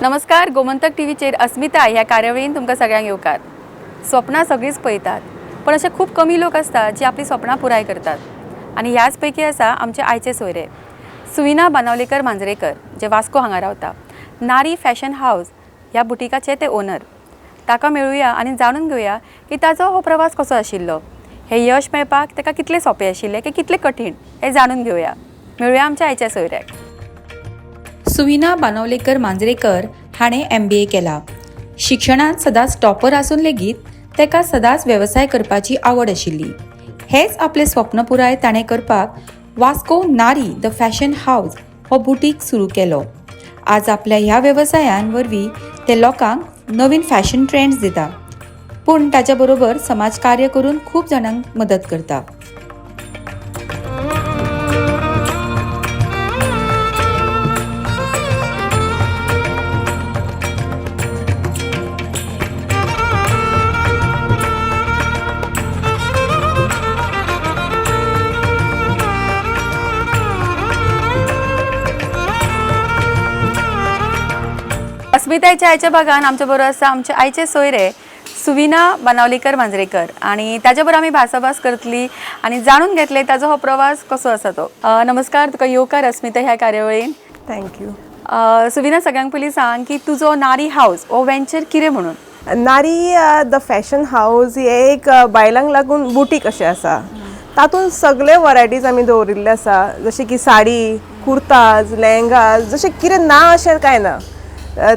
नमस्कार, गोमंतक टीव्हीचेर अस्मिता ह्या कार्यावळीन तुमकां सगळ्यांक येवकार. स्वप्नां सगळींच पळयतात, पण अशे खूब कमी लोक आसतात जे आपली स्वप्नां पुराय करतात आनी ह्याच पैकी आसा आमचे आयचे सोयरे सुविना बानावलेकर मांजरेकर, जे वास्को हांगा रावता. नारी फॅशन हावज ह्या बुटिकाचे ते ओनर. ताका मेळुया आनी जाणून घेवया की ताचो हो प्रवास कसो आशिल्लो, हें यश मेळपाक ताका कितलें सोंपें आशिल्लें की कितलें कठीण हें जाणून घेवया. मेळुया आमच्या आयच्या सोयऱ्याक. सुविना बानावलेकर मांजरेकर हाणें एमबीए केला. शिक्षणांत सदांच टॉपर आसून लेगीत ताका सदांच वेवसाय करपाची आवड आशिल्ली. हेच आपलें स्वप्न पुराय ताणें करपाक वास्को नारी the fashion house हो बुटीक सुरू केलो. आज आपल्या ह्या वेवसायान वरवीं ते लोकांक नवीन फॅशन ट्रेंड्स दिता, पूण ताच्या बरोबर समाज कार्य करून खूब जाणांक मदत करता. अस्मितायच्या आयच्या भागान आमच्या बरोबर आसा आमचे आयचे सोयरे सुविना बानावलेकर मांजरेकर आणि ताच्या बरोबर आमी भासाभास करतली आणि जाणून घेतले ताजो हो प्रवास कसो आसा तो. नमस्कार, तुका येवकार अस्मिता ह्या कार्यावळीन. Thank you. सुविना, सगळ्यांक पयलीं सांग की तुजो नारी हावज हो वेंचर कितें म्हणून? नारी the fashion house हे एक बायलांक लागून बुटीक अशें आसा. तातूंत सगळे वरायटीज आमी दवरिल्ले आसा, जशे की साडी, कुर्ताज, लेहंगाज, जशें कितें ना अशें कांय ना.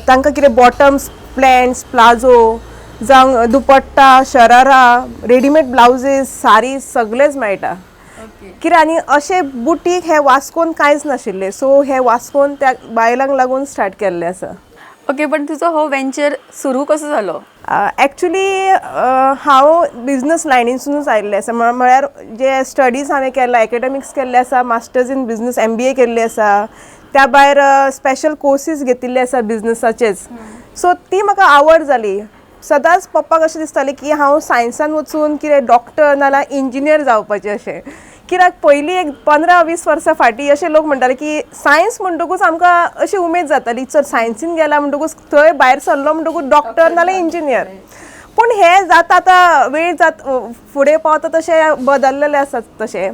तांकां कितें बॉटम्स, प्लॅन्स, प्लाझो जावं दुपट्टा, शरारा, रेडीमेड ब्लावजीस, सारी सगळेच मेळटा. कितें आनी अशें बुटीक हे वास्कोन कांयच नाशिल्लें, सो हे वास्कोन त्या बायलांक लागून स्टार्ट केल्लें आसा. ओके, पण तुजो हो वेंचर सुरू कसो जालो? एक्चुली हांव बिजनस लायनीनसुनूच आयिल्लें आसा. म्हळ्यार जे स्टडीज हांवें केला, एकेडमिक्स केल्ले आसा, मास्टर्स इन बिजनस एमबीए केल्ली आसा, त्या भायर स्पेशल कोर्सीस घेतिल्ले आसा बिजनसाचेच. सो ती म्हाका आवड जाली. सदांच पप्पाक अशें दिसतालें की हांव सायन्सान वचून कितें डॉक्टर नाल्यार इंजिनियर जावपाचें अशें, कित्याक पयलीं एक 15-20 वर्सां फाटीं अशें लोक म्हणटाले की सायन्स म्हणटकूच आमकां अशी उमेद जाताली, चल सायन्सीन गेला म्हणटकूच थंय भायर सरलो म्हणटकूच डॉक्टर नाल्यार इंजिनियर. पूण हें जाता आतां वेळ जात फुडें पावता तशें बदललेलें आसा तशें.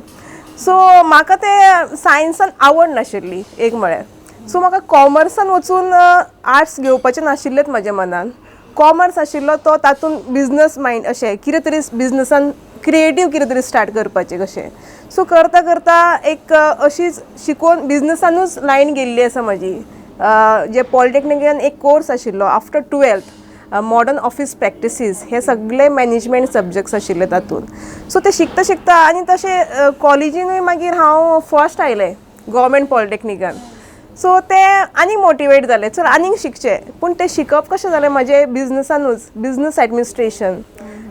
सो म्हाका तें सायन्सान आवड नाशिल्ली एक म्हळ्यार. सो म्हाका कॉमर्सान वचून आर्ट्स घेवपाचें नाशिल्लेंच म्हज्या मनान. कॉमर्स आशिल्लो तो तातूंत बिजनस मायंड अशें कितें तरी बिजनसान क्रिएटीव कितें तरी स्टार्ट करपाचें कशें. सो करता करता एक अशीच शिकोवन बिजनसानूच लायन गेल्ली आसा म्हजी. जे पॉलिटेक्निकान एक कोर्स आशिल्लो after 12th, modern office practices, हे सगळे मॅनेजमेंट सब्जॅक्ट्स आशिल्ले तातूंत. सो ते शिकता शिकता आनी तशें कॉलेजीनूय मागीर हांव फर्स्ट आयलें गव्हर्मेंट पॉलिटेक्निकान. सो ते आनी मोटिवेट जालें, चल आनीक शिकचें. पूण तें शिकप कशें जालें म्हजें बिजनसानूच, बिजनस एडमिनिस्ट्रेशन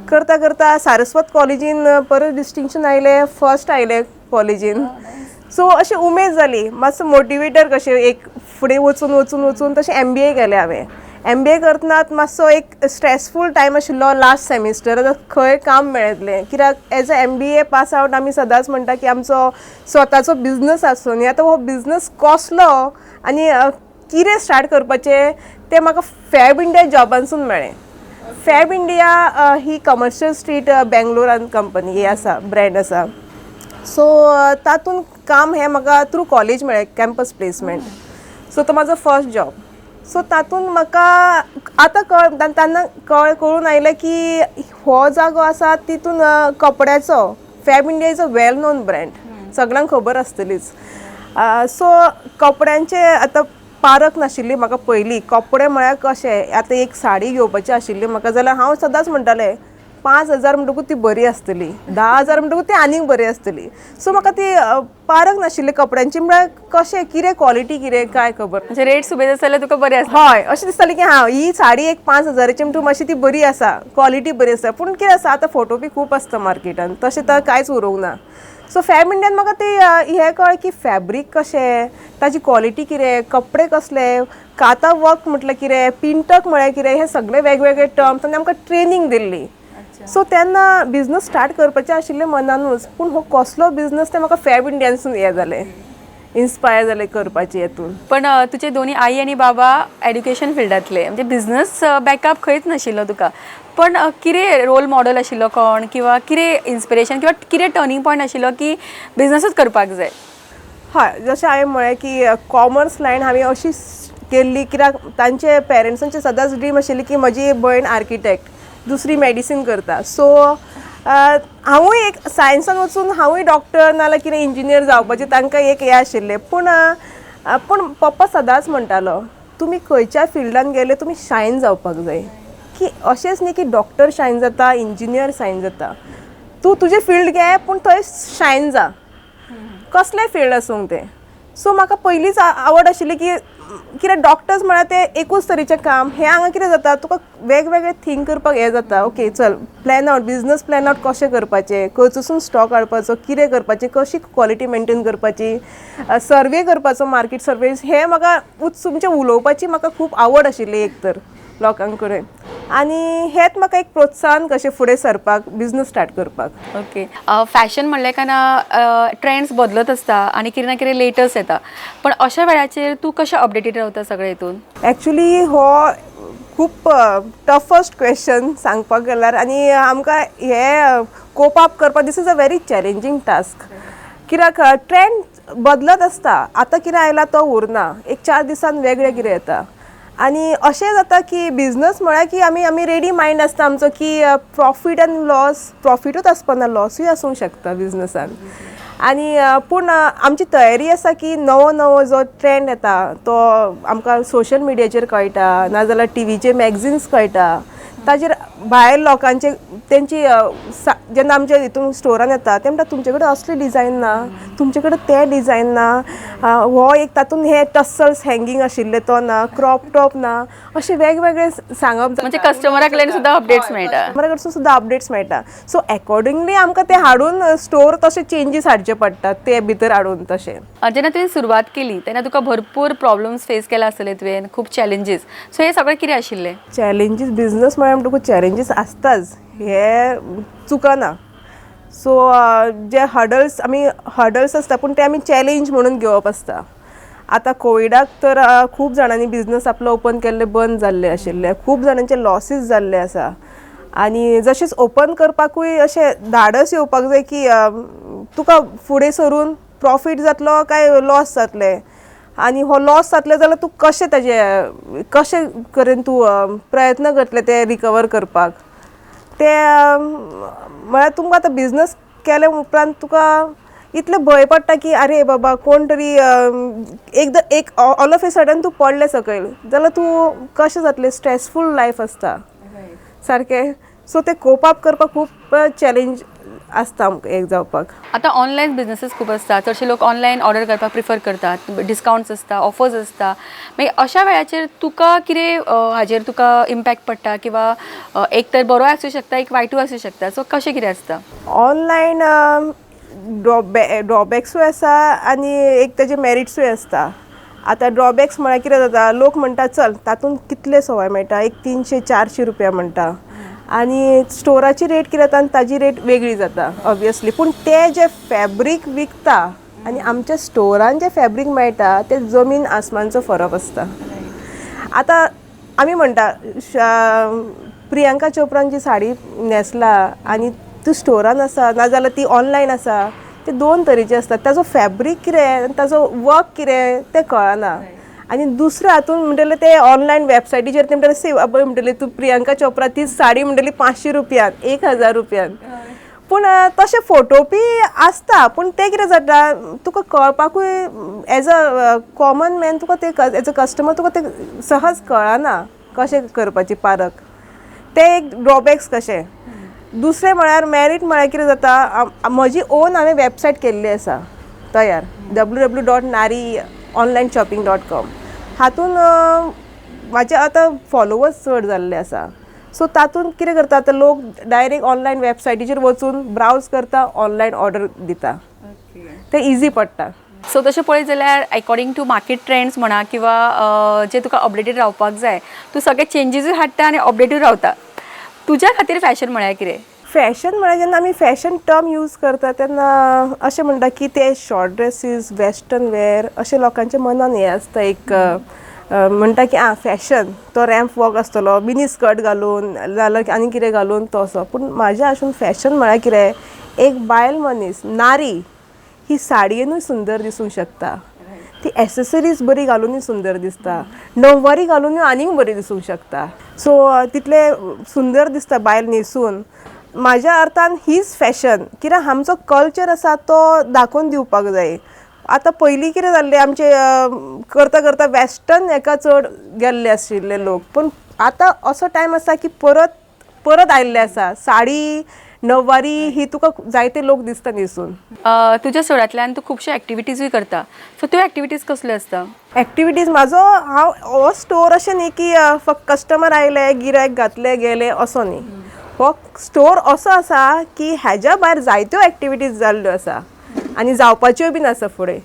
करता करता सारस्वत कॉलेजीन परत डिस्टिंक्शन आयलें, फर्स्ट आयलें कॉलेजीन. सो अशी उमेद जाली, मातसो मोटिवेटर कशें एक फुडें वचून वचून वचून तशें एमबीए केलें हांवें. एमबीए करतना मातसो एक स्ट्रेसफूल टायम आशिल्लो लास्ट सेमिस्टर, आतां खंय काम मेळटलें, कित्याक as a MBA pass out आमी सदांच म्हणटा की आमचो स्वताचो बिजनस आसूं. आनी आतां हो बिजनस कसलो आनी कितें स्टार्ट करपाचें तें म्हाका फॅब इंडिया जॉबानसून मेळ्ळें. फॅब इंडिया ही कमर्शियल स्ट्रीट बेंगलोरान कंपनी ही आसा, ब्रँड आसा. सो तातूंत काम हें म्हाका थ्रू कॉलेज मेळ्ळें, कॅम्पस प्लेसमेंट. सो तो म्हाजो फर्स्ट जॉब. सो तातूंत म्हाका आतां तेन्ना कळून आयलें की हो जागो आसा तितून कपड्याचो Fab India is a well known brand, सगळ्यांक खबर आसतलीच. सो कपड्यांचे आतां पारख नाशिल्ली म्हाका पयलीं, कपडे म्हळ्यार कशे. आतां एक साडी घेवपाची आशिल्ली म्हाका जाल्यार हांव सदांच म्हणटालें 5,000 म्हणटकूच ती बरी आसतली, 10,000 म्हणटकूच ती आनीक बरी आसतली. सो म्हाका ती पारख नाशिल्ली कपड्यांची, म्हळ्यार कशें कितें क्वॉलिटी कितें काय खबर. म्हणजे रेट सुबेज आसा जाल्यार तुका बरें आसा. हय, अशें दिसतालें की हां ही साडी एक 5,000ची म्हणटकूच मातशी ती बरी आसा, क्वॉलिटी बरी आसा. पूण कितें आसा आतां फोटो बी खूब आसता मार्केटान, तशें तर कांयच उरोवंक ना. सो फॅब इंडियान म्हाका ती हें कळ्ळें की फॅब्रीक कशें, ताजी क्वॉलिटी कितें, कपडे कसले, काता वर्क म्हटल्यार कितें, पिंटक म्हळ्यार कितें, हे सगळे वेगवेगळे टर्म्स आनी आमकां ट्रेनींग दिल्ली. सो तेन्ना बिजनस स्टार्ट करपाचें आशिल्लें मनानूच, पूण हो कसलो बिजनस तें म्हाका फॅब इंडियानसून हें जालें. इन्स्पायर जालें करपाचें हेतून. पण तुजे दोनी आई आनी बाबा एड्युकेशन फिल्डांतले, म्हणजे बिझनस बॅकअप खंयच नाशिल्लो तुका. पण कितें रोल मॉडल आशिल्लो कोण, किंवा कितें इन्स्पिरेशन किंवा कितें टर्निंग पॉयंट आशिल्लो की बिझनसूच करपाक जाय? हय, जशें हांवें म्हळें की कॉमर्स लायन हांवें अशी केल्ली कित्याक तांचे पेरंट्सांचे सदांच ड्रीम आशिल्ली की म्हजी भयण आर्किटेक्ट, दुसरी मेडिसीन करता. सो हांवूय एक सायन्सान वचून हांवूय डॉक्टर नाल्यार कितें इंजिनियर जावपाचें तांकां एक हें आशिल्लें. पूण पप्पा सदांच म्हणटालो, तुमी खंयच्या फिल्डान गेले तुमी शायन जावपाक जाय, की अशेंच न्ही की डॉक्टर शायन जाता, इंजिनियर शायन जाता. तूं तुजें फिल्ड घे पूण थंय शायन जा, कसलें फिल्ड आसूंक तें. सो म्हाका पयलींच आवड आशिल्ली की कितें डॉक्टर्स म्हळ्यार तें एकूच तरेचें काम. हें हांगा कितें जाता, तुका वेगवेगळे थिंक करपाक हें जाता. ओके, चल plan out, business plan out कशें करपाचें, खंयसून स्टॉक हाडपाचो, कितें करपाचें, कशी क्वॉलिटी मेनटेन करपाची, सर्वे करपाचो, मार्केट सर्वे. हें म्हाका तुमचें उलोवपाची म्हाका खूब आवड आशिल्ली एक तर लोकां कडेन, आनी हेंच म्हाका एक प्रोत्साहन कशें फुडें सरपाक, बिजनस स्टार्ट करपाक. ओके, फॅशन म्हणलें काय ना ट्रेंड्स बदलत आसता आनी कितें ना कितें लेटस्ट येता, पण अशा वेळाचेर तूं कशें अपडेटेड रावता सगळें हितून? एक्चुली हो खूब टफस्ट क्वेश्चन सांगपाक गेल्यार, आनी आमकां हे कोप अप करपाक this is a very challenging task, कित्याक ट्रेंड बदलत आसता. आतां कितें आयला तो उरना, एक 4 दिसान वेगळें कितें येता. आनी अशें जाता की बिजनस म्हळ्यार की आमी रेडी मायंड आसता आमचो की प्रॉफीट आनी लॉस, प्रॉफिटूच आसपाना, लॉसूय आसूंक शकता बिजनसान. आनी पूण आमची तयारी आसा की नवो नवो जो ट्रेंड येता तो आमकां सोशल मिडियाचेर कळटा, नाजाल्यार टिवीचेर मॅगझिन्स कळटा. ताजेर भायर लोकांचे तेंची जेन्ना आमच्या हितून स्टोरान येता ते म्हणटा, तुमचे कडेन असले डिजायन ना, तुमचे कडेन ते डिजायन ना, हो एक तातूंत हे टस्सल्स हँगींग आशिल्ले तो ना, क्रॉप टॉप ना, अशे वेगवेगळे सांगप जाता. म्हणजे कस्टमरा कडल्यान सुद्दां अपडेट्स मेळटा. कस्टमरा कडसून सुद्दां अपडेट्स मेळटा. सो एकॉर्डिंगली आमकां ते हाडून स्टोर तशे चेंजीस हाडचे पडटात, ते भितर हाडून तशें. जेन्ना तुवें सुरवात केली तेन्ना तुका भरपूर प्रॉब्लम्स फेस केला आसतले तुवें, खूब चॅलेंजीस. सो हे सगळें कितें आशिल्लें? चॅलेंजीस, बिजनस म्हळ्यार तुका चॅलेंजीस आसताच, हे चुकना. सो जे हर्डल्स, आमी हर्डल्स आसता पूण ते आमी चॅलेंज म्हणून घेवप आसता. आतां कोविडाक तर खूब जाणांनी बिजनस आपलो ओपन केल्ले बंद जाल्ले आशिल्ले, खूब जाणांचे लॉसीस जाल्ले आसा. आनी जशेंच ओपन करपाकूय अशें धाडस येवपाक जाय की तुका फुडें सरून प्रॉफीट जातलो काय लॉस जातलें, आनी हो लॉस जातलो जाल्यार तूं कशें ताजे कशें करेन तूं प्रयत्न करतले ते रिकवर करपाक. ते म्हळ्यार तुमकां आतां बिजनस केले उपरांत तुका इतलें भंय पडटा की आरे बाबा, कोण तरी एकदां एक ऑल ऑफ ए सडन तूं पडलें सकयल जाल्यार तूं कशें जातलें. स्ट्रेसफूल लायफ आसता सारकें. सो ते कोप अप करपाक खूब चॅलेंज आसता आमकां एक जावपाक. आतां ऑनलायन बिजनसीस खूब आसता, चडशे लोक ऑनलायन ऑर्डर करपाक प्रिफर करतात, डिस्कावंट्स आसता, ऑफर्स आसता. मागीर अशा वेळाचेर तुका कितें हाजेर तुका इम्पॅक्ट पडटा, किंवा एक तर बरो आसूं शकता, एक वायटूय आसूं शकता, सो कशें कितें आसता? ऑनलायन ड्रॉबॅक्सूय आसा आनी एक तेजे मॅरिट्सूय आसता. आतां ड्रॉबॅक्स म्हळ्यार कितें जाता, लोक म्हणटा चल तातूंत कितले सवाय मेळटा, एक 300-400 रुपया म्हणटा, आनी स्टोराची रेट कितें जाता आनी ताजी रेट वेगळी जाता ऑब्वियसली. पूण ते जे फॅब्रीक विकता आनी आमच्या स्टोरान जे फॅब्रीक मेळटा ते जमीन आसमानचो फरक आसता. आतां आमी म्हणटा प्रियंका चोप्रान जी साडी न्हेसला आनी ती स्टोरान आसा नाजाल्यार ती ऑनलायन आसा, ते दोन तरेचे आसतात. ताजो फॅब्रीक कितें आनी ताजो वर्क कितें तें कळना. आनी दुसऱ्या हातून म्हणटले ते ऑनलायन वेबसायटीचेर ते म्हणटले सेव पळय, म्हणटले तूं प्रियंका चोप्रा ती साडी म्हणटली 500 रुपयान, 1000 रुपयान. पूण तशे फोटो बी आसता, पूण ते कितें जाता, तुका कळपाकूय एज अ कॉमन मॅन तुका ते एज अ कस्टमर तुका ते सहज कळना कशें करपाची पारख. ते एक ड्रॉबॅक्स कशें. दुसरें म्हळ्यार मॅरीट म्हळ्यार कितें जाता, म्हजी ओन हांवें वेबसायट केल्ली आसा तयार, ww.narionlineshopping.com. हातून म्हाजे आतां फॉलोवर्स चड जाल्ले आसा. सो तातूंत कितें करता, आतां लोक डायरेक्ट ऑनलायन वेबसायटीचेर वचून ब्रावज करता, ऑनलायन ऑर्डर दिता, ते इजी पडटा. सो तशें पळयत जाल्यार एकॉर्डिंग टू मार्केट ट्रेंड्स म्हणा किंवा जे तुका अपडेटेड रावपाक जाय, तूं सगळे चेंजीसूय हाडटा आनी अपडेटूय रावता. तुज्या खातीर फॅशन म्हळ्यार कितें? फॅशन म्हळ्यार जेन्ना आमी फॅशन टर्म यूज करता तेन्ना अशें म्हणटा की ते शॉर्ट ड्रेसीस, वेस्टर्न वेर अशें लोकांच्या मनान हें आसता एक म्हणटा की आं फॅशन तो रॅम्प वॉक आसतलो, मिनी स्कर्ट घालून जाल्यार आनी कितें घालून तो असो. पूण म्हाज्या हातून फॅशन म्हळ्यार कितें, एक बायल मनीस नारी ही साडयेनूय सुंदर दिसूंक शकता, ती एसेसरीज बरी घालुनूय सुंदर दिसता, णववारी घालुनूय आनीक बरी दिसूंक शकता. सो तितलें सुंदर दिसता बायल न्हेसून. म्हाज्या अर्थान हीच फॅशन, कित्याक आमचो कल्चर आसा तो दाखोवन दिवपाक जाय. आतां पयलीं कितें जाल्लें आमचें करता करता वेस्टर्न हेका चड गेल्ले आशिल्ले लोक, पूण आतां असो टायम आसा की परत परत आयिल्ले आसा साडी णववारी ही तुका जायते लोक दिसता न्हेसून. तुज्या स्टोरांतल्यान तूं खुबश्यो एक्टिविटीजूय करता, सो त्यो एक्टिविटीज कसल्यो आसता? एक्टिविटीज म्हाजो हांव हो स्टोर अशें न्ही की फक्त कस्टमर आयले गिरायक घातले गेले असो न्ही. हो स्टोर असो आसा की हेज्या भायर जायत्यो एक्टिविटीज जाल्ल्यो आसा आनी जावपाच्यो बीन आसा फुडें.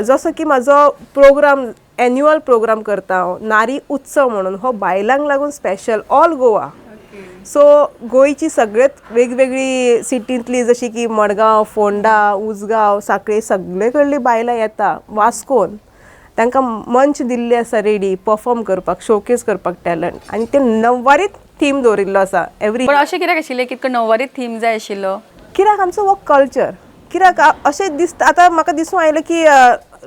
जसो की म्हाजो प्रोग्राम, एन्युअल प्रोग्राम करता हांव, नारी उत्सव म्हणून, हो बायलांक लागून स्पेशल ऑल गोवा. सो गोंयची सगळेच वेगवेगळी सिटींतली जशी की मडगांव, फोंडा, उजगांव, साखळे सगळे कडली बायलां येता वास्कोन, तांकां मंच दिल्ले आसा रेडी परफॉर्म करपाक, शोकेस करपाक टॅलंट, आनी ते णववारीच थीम दवरिल्लो आसा एवरी. पण अशें कित्याक आशिल्लें की तुका णववारी थीम जाय आशिल्लो? कित्याक आमचो हो कल्चर, कित्याक अशें दिसता आतां म्हाका दिसून आयलें की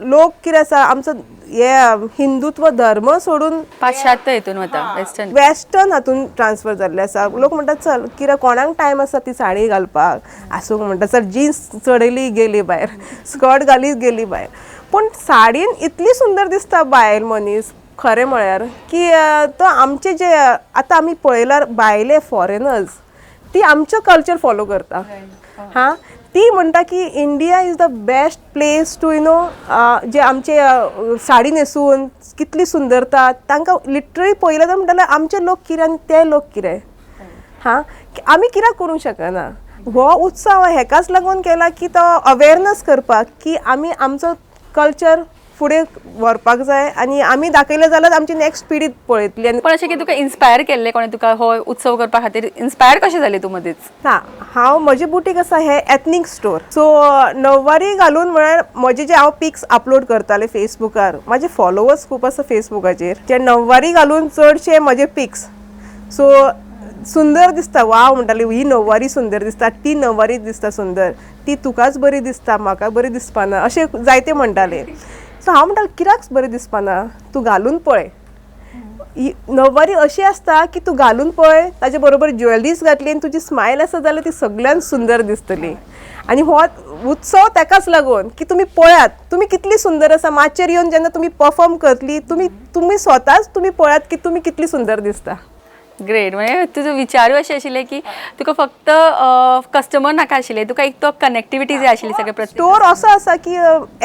लोक कितें आसा आमचो हे हिंदुत्व धर्म सोडून पाश्चात्य हितून वता, वेस्टर्न वेस्टर्न हातून ट्रान्सफर जाल्ले आसा. लोक म्हणटा चल कित्याक कोणाक टायम आसा ती साडी घालपाक, आसूंक म्हणटा चल जिन्स चडयली गेली भायर, स्कर्ट घाली गेली भायर. पूण साडयेन इतली सुंदर दिसता बायल मनीस खरें म्हळ्यार की तो आमचे जे आतां आमी पळयल्यार भायले फॉरेनर्स ती आमचो कल्चर फॉलो करता. हां, ती म्हणटा की India is the best place to you know, जे आमचे साडी न्हेसून कितली सुंदरता तांकां लिटरली पळयलें जाल्यार म्हणटाले आमचे लोक कितें आनी ते लोक कितें. हां, आमी कित्याक करूंक शकना? हो उत्सव हेकाच लागून केला की तो अवेरनस करपाक की आमी आमचो कल्चर फुडें व्हरपाक जाय आनी आमी दाखयलें जाल्यार आमची नेक्स्ट पिढी पळयतली. आनी पण अशें की तुका इन्स्पायर केल्लें कोणें, तुका हो उत्सव करपा खातीर इन्स्पायर कशें जालें तूं मदींच? ना, हांव म्हजें बुटीक आसा हें एथनीक स्टोर. सो णववारी घालून म्हळ्यार म्हजे जे हांव पिक्स अपलोड करतालें फेसबुकार, म्हाजे फॉलोवर्स खूब आसा फेसबुकाचेर, जे णववारी घालून चडशे म्हजे पिक्स सो सुंदर दिसता. वाव म्हणटाली ही णववारी सुंदर दिसता, ती णववारी दिसता सुंदर, ती तुकाच बरी दिसता म्हाका बरी दिसपाना, अशें जायते म्हणटाले. सो हांव म्हणटालें कित्याक बरी दिसपाना, तूं घालून पळय. ही णववारी अशी आसता की तूं घालून पळय, ताजे बरोबर ज्वेलरीज घातली आनी तुजी स्मायल आसा जाल्यार ती सगळ्यांत सुंदर दिसतली. आनी हो उत्सव ताकाच लागून की तुमी पळयात तुमी कितली सुंदर आसा, माचयेर येवन जेन्ना तुमी परफॉर्म करतली तुमी तुमी स्वताच तुमी पळयात की तुमी कितली सुंदर दिसता. ग्रेट. म्हणजे तुजो विचारूय अशें आशिल्ले की तुका फक्त कस्टमर नाका आशिल्ले, तुका एक तो कनेक्टिविटी जाय आशिल्ली सगळे प्रत्येक. स्टोर असो आसा की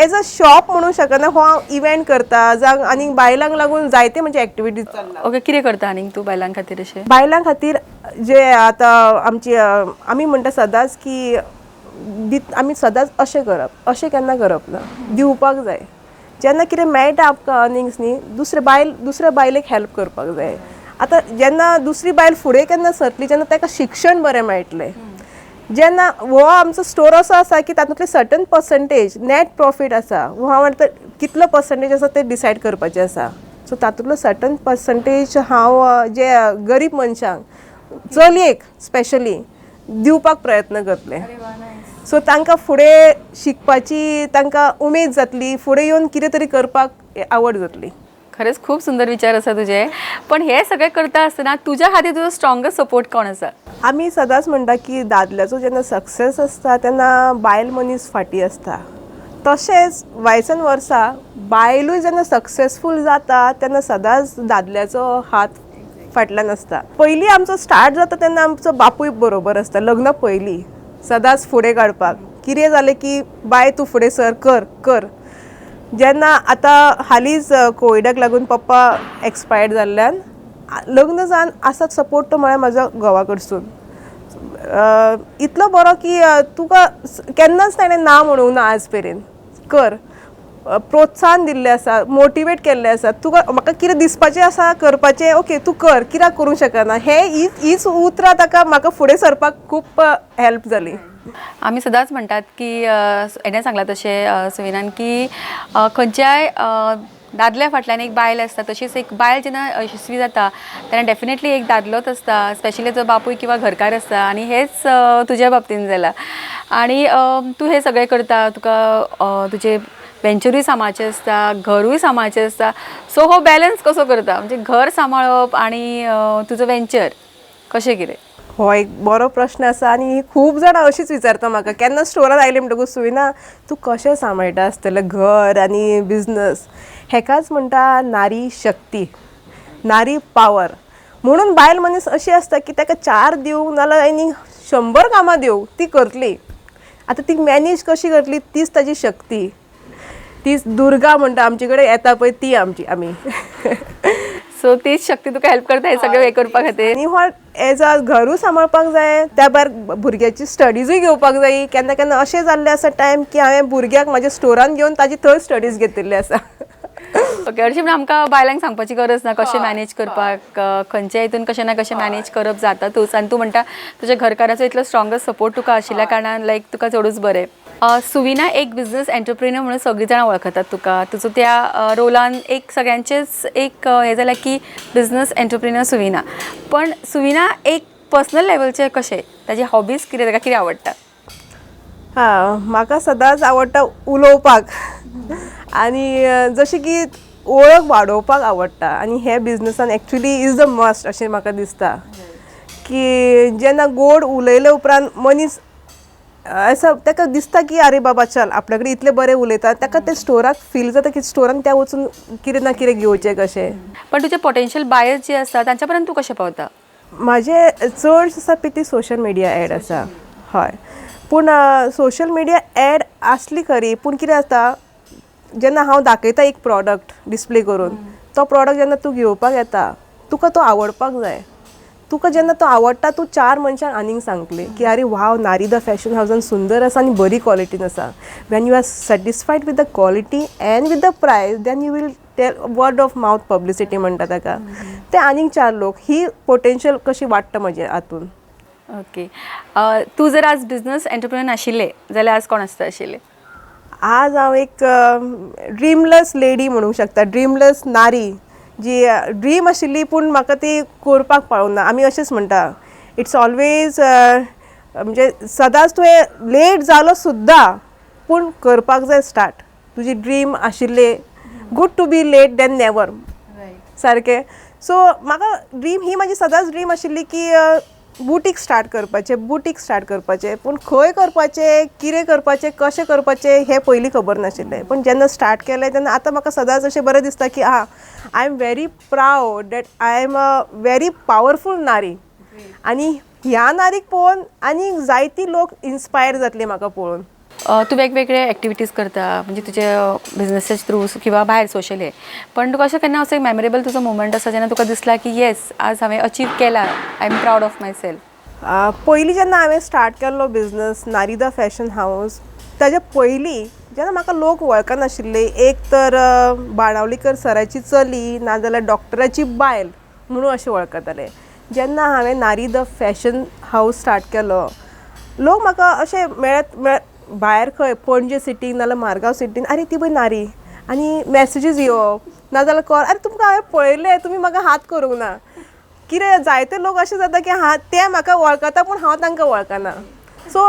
एज अ शॉप म्हणूंक शकना, हो हांव इव्हेंट करता जावं आनी बायलांक लागून जायते म्हणजे एक्टिविटीज चल्ला. ओके, कितें करता आनीक तूं बायलां खातीर अशें? बायलां खातीर जे आतां आमची आमी म्हणटा सदांच की आमी सदांच अशें करप, अशें केन्ना करप ना, दिवपाक जाय. जेन्ना कितें मेळटा आमकां अर्निंग्स न्ही, दुसऱ्या बायलेक हेल्प करपाक जाय. आतां जेन्ना दुसरी बायल फुडें केन्ना सरतली जेन्ना ताका शिक्षण बरें मेळटलें. जेन्ना हो आमचो स्टोर असो आसा की तातूंतले सर्टन पर्संटेज नॅट प्रॉफीट आसा, हो हांव म्हणटा कितलो पर्संटेज आसा ते डिसायड करपाचें आसा. सो तातूंतलो सर्टन पर्संटेज हांव जे गरीब मनशांक, चलयेक स्पेशली दिवपाक प्रयत्न करतलें. सो तांकां फुडें शिकपाची तांकां उमेद जातली, फुडें येवन कितें तरी करपाक आवड जातली. खरेंच खूब सुंदर विचार आसा तुजे. पण हे सगळें करता आसतना तुज्या खातीर तुजो स्ट्रॉंगस्ट सपोर्ट कोण आसा? आमी सदांच म्हणटा की दादल्याचो जेन्ना सक्सेस आसता तेन्ना बायल मनीस फाटीं आसता, तशेंच वायसन वर्सा बायलूय जेन्ना सक्सेसफूल जाता तेन्ना सदांच दादल्याचो हात फाटल्यान आसता. पयलीं आमचो स्टार्ट जाता तेन्ना आमचो बापूय बरोबर आसता, लग्ना पयलीं सदांच फुडें काडपाक, कितें जालें की बाय तूं फुडें सर, कर कर. जेन्ना आतां हालींच कोविडाक लागून पप्पा एक्सपायर्ड जाल्ल्यान लग्न जावन आसा सपोर्ट तो म्हळ्यार म्हाजो घोवा कडसून इतलो बरो की तुका केन्नाच ताणें ना म्हणूंक ना आज मेरेन, कर. प्रोत्साहन दिल्लें आसा, मोटिवेट केल्लें आसा. तुका म्हाका कितें दिसपाचें आसा करपाचें, ओके तूं कर, कित्याक करूंक शकना, हे हीच उतरां ताका म्हाका फुडें सरपाक खूब हेल्प जाली. आमी सदांच म्हणटात की हेणें सांगलां तशें सुविनान की खंयच्याय दादल्या फाटल्यान एक बायल आसता, तशीच एक बायल जेन्ना यशस्वी जाता तेन्ना डेफिनेटली एक दादलोच आसता, स्पेशली जो बापूय किंवा घरकार आसता. आनी हेंच तुज्या बाबतीन जालां आनी तूं हें सगळें करता, तुका तुजें वेंचरूय सांबाळचें आसता, घरूय सांबाळचें आसता. सो हो बॅलन्स कसो करता, म्हणजे घर सांबाळप आनी तुजो वेंचर कशें कितें? हो एक बरो प्रश्न आसा आनी खूब जाणां अशीच विचारता म्हाका केन्ना स्टोरान आयलें म्हणटकूच, सुविना तूं कशें सांबाळटा आसतलें घर आनी बिजनस? हेकाच म्हणटा नारी शक्ती, नारी पावर. म्हणून बायल मनीस अशी आसता की ताका चार दिवं नाल्यार आनी 100 कामां दिवं, ती करतली. आतां ती मॅनेज कशी करतली तीच ताजी शक्ती, तीच दुर्गा म्हणटा आमचे कडेन येता पळय ती आमची आमी. सो तीच शक्ती तुका हेल्प करता हें सगळें हें करपा खातीर. आनी हो एज अ घरूय सांबाळपाक जाय, त्या भायर भुरग्याची स्टडीजूय घेवपाक जाय. केन्ना केन्ना अशें जाल्लें आसा टायम की हांवें भुरग्याक म्हाज्या स्टोरान घेवन ताजी थंय स्टडीज घेतिल्ली आसा. ओके, अशें म्हणून आमकां बायलांक सांगपाची गरज ना कशें मॅनेज करपाक, खंयच्या हितून कशें ना कशें मॅनेज करप जातातूच. आनी तूं म्हणटा तुज्या घरकाराचो इतलो स्ट्रॉंगस्ट सपोर्ट तुका आशिल्ल्या कारणान लायक तुका चडूच बरें. सुविना एक बिजनस एंटरप्रिन्योर म्हणून सगळीं जाणां वळखतात तुका. तुजो त्या रोलान एक सगळ्यांचेच एक हें जालां की बिजनस एंटरप्रिन्योर सुविना. पण सुविना एक पर्सनल लेवलचें कशें, ताजी हॉबीज कितें, ताका कितें आवडटा? हां, म्हाका सदांच आवडटा उलोवपाक आनी जशें की वळख वाडोवपाक आवडटा. आनी हे बिजनसान एक्चुली is the must अशें म्हाका दिसता की जेन्ना गोड उलयले उपरांत मनीस असो ताका दिसता की अरे बाबा चल आपल्या कडेन इतले बरें उलयता, ताका ते स्टोराक फील जाता की स्टोरान त्या वचून कितें ना कितें घेवचें कशें. पण तुजे पोटेन्शियल बायर्स जे आसता तांच्या पर्यंत तूं कशें पावता? म्हाजे चड आसा पळय ती सोशल मिडिया एड आसा. हय, पूण सोशल मिडिया एड आसली खरी, पूण कितें जाता जेन्ना हांव दाखयता एक प्रॉडक्ट डिस्प्ले करून, तो प्रॉडक्ट जेन्ना तूं घेवपाक येता तुका तो आवडपाक जाय. तुका जेन्ना तो आवडटा तूं चार मनशांक आनीक सांगतली की अरे वाव, नारी the fashion हावजान सुंदर आसा आनी बरी क्वॉलिटीन आसा. When you are satisfied with the quality and with the price, then you will tell, word of mouth publicity म्हणटा ताका, ते आनीक चार लोक, ही पोटेन्शियल कशी वाडटा म्हजे हातून. ओके, तूं जर आज बिजनस एंटरप्रिन्योर नाशिल्लें जाल्यार आज कोण आसता आशिल्लें? आज हांव एक ड्रीमलेस लेडी म्हणूंक शकता, ड्रीमलेस नारी, जी ड्रीम आशिल्ली पूण म्हाका ती करपाक पावूंक ना. आमी अशेंच म्हणटा, it's always म्हणजे सदांच तुवें लेट जालो सुद्दां पूण करपाक जाय स्टार्ट. तुजी ड्रीम आशिल्ली, good to be late than never सारकें. सो म्हाका ड्रीम ही म्हाजी सदांच ड्रीम आशिल्ली की बुटीक स्टार्ट करपाचें, बुटीक स्टार्ट करपाचें, पूण खंय करपाचें, कितें करपाचें, कशें करपाचें हें पयलीं खबर नाशिल्लें. पूण जेन्ना स्टार्ट केलें तेन्ना आतां म्हाका सदांच अशें बरें दिसता की आं, I am very proud that I am a very powerful नारी. आनी ह्या नारीक पळोवन आनी जायती लोक इन्स्पायर जातली म्हाका पळोवन. तूं वेगवेगळे एक्टिविटीज करता, म्हणजे तुजे बिजनसाचे थ्रू किंवा भायर सोशल हे, पण तुका अशें केन्ना असो एक मेमोरेबल तुजो मुवमेंट आसा जेन्ना तुका दिसला की येस, आज हांवें अचीव केला, I am proud of myself? पयलीं जेन्ना हांवें स्टार्ट केल्लो बिजनस नारी the fashion house, ताज्या पयलीं जेन्ना म्हाका लोक वळखनाशिल्ले, एक तर बाणावलीकर सराची चली नाजाल्यार डॉक्टराची बायल म्हणून अशें वळखताले. जेन्ना हांवें नारी the fashion house start केलो, लोक म्हाका अशें मेळत मेळत भायर खंय पणजे सिटीन नाजाल्यार मारगांव सिटीन, आरे ती पळय नारी, आनी मॅसेजीस येवप नाजाल्यार कॉल, आरे तुमकां हांवें पळयलें, तुमी म्हाका हात करूंक ना. कितें जायते लोक अशें जाता की हा ते म्हाका वळखता पूण हांव तांकां वळखना. सो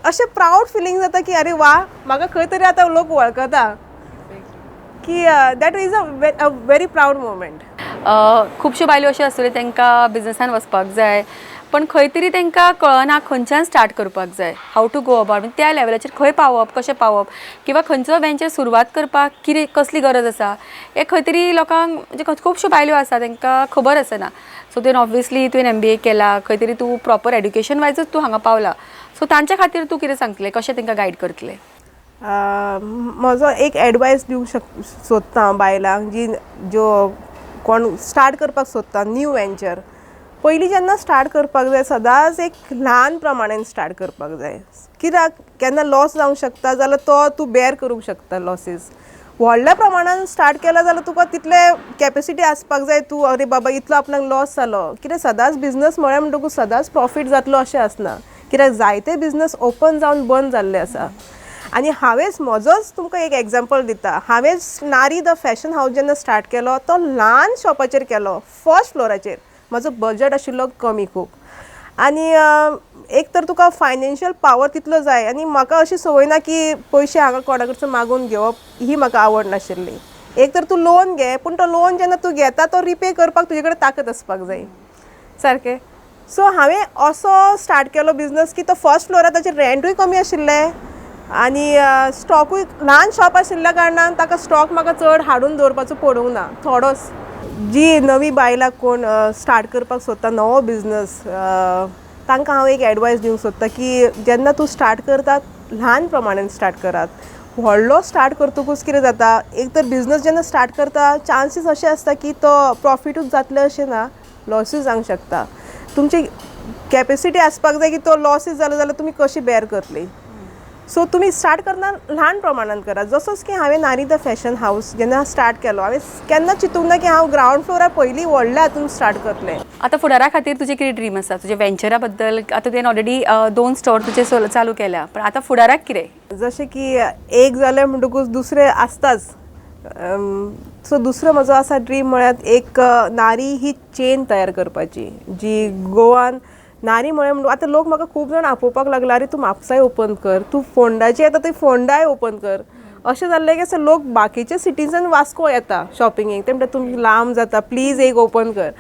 अशें प्रावड फिलींग जाता की अरे वा, म्हाका खंय तरी आतां लोक वळखता, की that is a very proud moment. खुबश्यो बायलो अश्यो आसतल्यो तांकां बिजनसान वचपाक जाय, पण खंय तरी तांकां कळना खंयच्यान स्टार्ट करपाक जाय, how to go about, त्या लेवलाचेर खंय पावप, कशें पावप, किंवा खंयचो वेंचर सुरवात करपाक कितें कसली गरज आसा, हें खंय तरी लोकांक म्हणजे खुबश्यो बायलो आसा तांकां खबर आसना. सो तुवें ऑब्वियसली तुवें एमबीए केला, खंय तरी तूं प्रॉपर एड्युकेशन वायजूच तूं हांगा पावला, सो तांच्या खातीर तूं कितें सांगतलें, कशें तांकां गायड करतलें? म्हजो एक एडवायस दिवंक सोदता हांव बायलांक जी ज्यो कोण स्टार्ट करपाक सोदता न्यू वेंचर. पयलीं जेन्ना स्टार्ट करपाक जाय सदांच एक ल्हान प्रमाणेन स्टार्ट करपाक जाय, कित्याक केन्ना लॉस जावंक शकता जाल्यार तो तूं बेर करूंक शकता लॉसीस. व्हडल्या प्रमाणान स्टार्ट केला जाल्यार तुका तितले कॅपेसिटी आसपाक जाय. तूं अरे बाबा इतलो आपणाक लॉस जालो कित्याक, सदांच बिजनस म्हळ्यार म्हणटकूच सदांच प्रॉफीट जातलो अशें आसना, कित्याक जायते बिजनस ओपन जावन बंद जाल्ले आसा. आनी हांवेंच म्हजोच तुमकां एक एग्जाम्पल दिता. हांवेंच नारी the fashion house जेन्ना स्टार्ट केलो तो ल्हान शॉपाचेर केलो, फर्स्ट फ्लोराचेर. म्हजो बजट आशिल्लो कमी खूब आनी एक तर तुका फायनेन्शियल पावर तितलो जाय आनी म्हाका अशी संवय ना की पयशे हांगा कोणा कडसून मागून घेवप, ही म्हाका आवड नाशिल्ली. एक तर तूं लोन घे, पूण तो लोन जेन्ना तूं घेता तो रिपे करपाक तुजे कडेन ताकद आसपाक जाय सारकें. सो हांवें असो स्टार्ट केलो बिजनस की तो फर्स्ट फ्लोरार ताचें रेंटूय कमी आशिल्लें आनी स्टॉकूय ल्हान शॉप आशिल्ल्या कारणान ताका स्टॉक म्हाका चड हाडून दवरपाचो पडूंक ना, थोडोच. जी नवी बायलां कोण स्टार्ट करपाक सोदता नवो बिजनस, तांकां हांव एक एडवायस दिवंक सोदता की जेन्ना तूं स्टार्ट करता ल्हान प्रमाणान स्टार्ट करात. व्हडलो स्टार्ट करतकूच कितें जाता, एक तर बिजनस जेन्ना स्टार्ट करता चान्सीस अशें आसता की तो प्रॉफिटूच जातले अशें ना, लॉसूय जावंक शकता. तुमची कॅपेसिटी आसपाक जाय की तो लॉसीस जालो जाल्यार तुमी कशी बेर करतली. सो तुमी स्टार्ट करतना ल्हान प्रमाणान करात. जसोच की हांवें नारी the fashion house जेन्ना स्टार्ट केलो, हांवें केन्ना चिंतूंक ना की हांव ग्रावंड फ्लोरार पयलीं व्हडल्या हातून स्टार्ट करतलें. आतां फुडारा खातीर तुजें कितें ड्रीम आसा तुजे वेंचरा बद्दल? आतां तुवें ऑलरेडी 2 स्टोर तुजे चालू केल्या, पण आतां फुडाराक कितें? जशें की एक जालें म्हणटकूच दुसरें आसताच. सो दुसरो म्हजो आसा ड्रीम म्हळ्यार एक नारी ही चेन तयार करपाची, जी गोवान नारी म्हळें म्हणून आतां लोक म्हाका खूब जाण आपोवपाक लागला, अरे तूं म्हापसाय ओपन कर, तूं फोंडाची येता थंय फोंडाय ओपन कर. अशें जाल्लें की लोक बाकीच्या सिटीजान वास्को येता शॉपिंगेक, ते म्हणटा तुमी लांब जाता, प्लीज एक ओपन कर.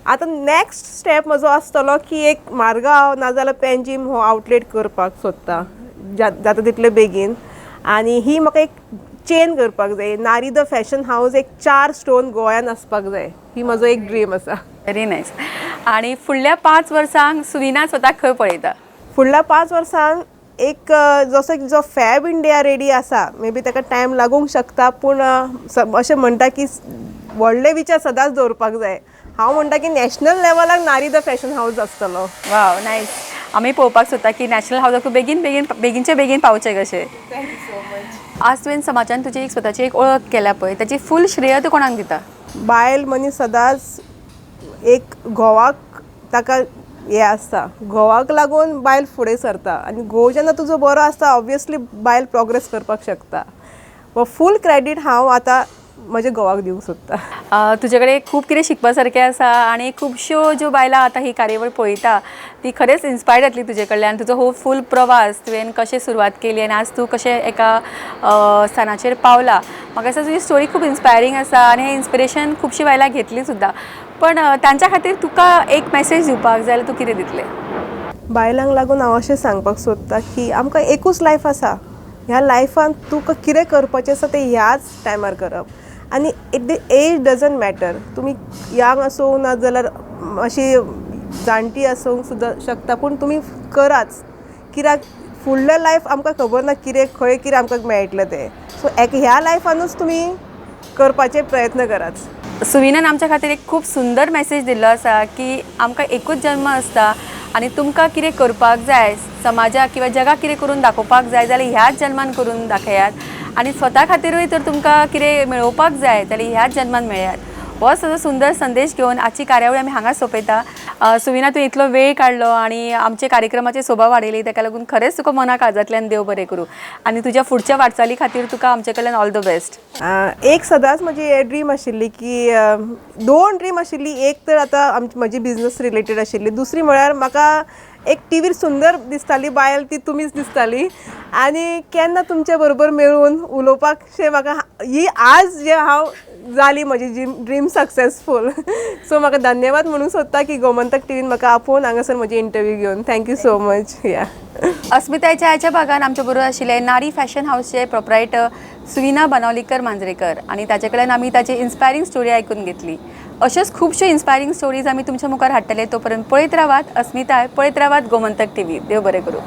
आतां नॅक्स्ट स्टेप म्हजो आसतलो की एक मारगांव नाजाल्यार पेंजीम हो आउटलेट करपाक सोदता जाता तितले बेगीन. आनी ही म्हाका एक चेन करपाक जाय, नारी the fashion house एक 4 स्टोन गोंयान आसपाक जाय, ही म्हजो एक ड्रीम आसा. Very nice. आनी फुडल्या 5 वर्सांक सुविना स्वताक खंय पळयता? फुडल्या 5 वर्सांक एक जसो जो फॅब इंडिया रेडी आसा, मे बी ताका टायम लागूंक शकता, पूण अशें म्हणटा की व्हडले विचार सदांच दवरपाक जाय. हांव म्हणटा की नॅशनल लेवलाक नारी the fashion house आसतलो. वाव, नायस. आमी पळोवपाक सोदता की नॅशनल हावजाक तूं बेगीन बेगीन बेगीनचे बेगीन पावचें कशें. Thank you so much. आज तुवें समाजान तुजी एक स्वताची एक ओळख केल्या पळय, ताची फूल श्रेय तूं कोणाक दिता? बायल मनीस सदांच एक घोवाक ताका हें आसता, घोवाक लागून बायल फुडें सरता आनी घोव जेन्ना तुजो बरो आसता ऑब्वियसली बायल प्रोग्रेस करपाक शकता. व फूल क्रेडीट हांव आतां म्हज्या घोवाक दिवंक सोदता. तुजे कडेन खूब कितें शिकपा सारकें आसा आनी खुबश्यो ज्यो बायलां आतां ही कार्यावळ पळयता ती खरेंच इन्स्पायर्ड जातली तुजे कडल्यान. तुजो हो फूल प्रवास तुवें कशें सुरवात केली आनी आज तूं कशें एका स्थानाचेर पावला, म्हाका दिसता तुजी स्टोरी खूब इन्स्पायरींग आसा आनी हें इन्स्पिरेशन खुबशीं बायलां घेतली सुद्दां. पण तांच्या खातीर तुका एक मॅसेज दिवपाक जाय जाल्यार तूं कितें दितलें? बायलांक लागून हांव अशें सांगपाक सोदता की आमकां एकूच लायफ आसा, ह्या लायफान तुका कितें करपाचें आसा तें ह्याच टायमार करप आनी it the age doesn't matter. तुमी यंग आसूं ना जाल्यार अशी जाणटी आसूंक सुद्दां शकता, पूण तुमी कराच, कित्याक फुडलें लायफ आमकां खबर ना कितें खंय कितें आमकां मेळटलें तें. सो एक ह्या लायफानूच तुमी करपाचे प्रयत्न करात. सुविनान आमच्या खातीर एक खूब सुंदर मॅसेज दिल्लो आसा की आमकां एकूच जन्म आसता आनी तुमकां कितें करपाक जाय समाजाक किंवा जगाक कितें करून दाखोवपाक जाय जाल्यार ह्याच जन्मान करून दाखयात आनी स्वता खातीरूय तर तुमकां कितें मेळोवपाक जाय जाल्यार ह्याच जन्मान मेळयात. हो सगळो सुंदर संदेश घेवन आजची कार्यावळ आमी हांगा सोंपयता. सुविना, तूं इतलो वेळ काडलो आनी आमच्या कार्यक्रमाची सोबा वाडयली, ताका लागून खरेंच तुका मना काळजांतल्यान देव बरें करूं आनी तुज्या फुडच्या वाटचाली खातीर तुका आमचे कडल्यान ऑल the best. एक सदांच म्हजी ड्रीम आशिल्ली की 2 ड्रीम आशिल्ली. एक तर आतां म्हजी बिजनस रिलेटेड आशिल्ली, दुसरी म्हळ्यार म्हाका एक टिवीर सुंदर दिसताली बायल, ती तुमीच दिसताली आनी केन्ना तुमचे बरोबर मेळून उलोवपाक शें म्हाका ही आज जे हांव जाली म्हजी ड्रीम सक्सेसफूल. सो म्हाका धन्यवाद म्हणूंक सोदता की गोमंतक टिवीन म्हाका आपोवन हांगासर म्हजी इंटरव्यू घेवन. Thank you so much. या अस्मितायच्या आयच्या भागान आमचे बरोबर आशिल्ले नारी फॅशन हावसचे प्रोप्रायटर सुविना बनावलीकर मांजरेकर आनी ताचे कडेन आमी ताची इन्स्पायरींग स्टोरी आयकून घेतली. अश्योच खुबश्यो इन्स्पायरींग स्टोरीज आमी तुमच्या मुखार हाडटले. तो पर्यंत पळयत रावात अस्मिताय, पळयत रावात गोमंतक टिवी. देव बरें करूं.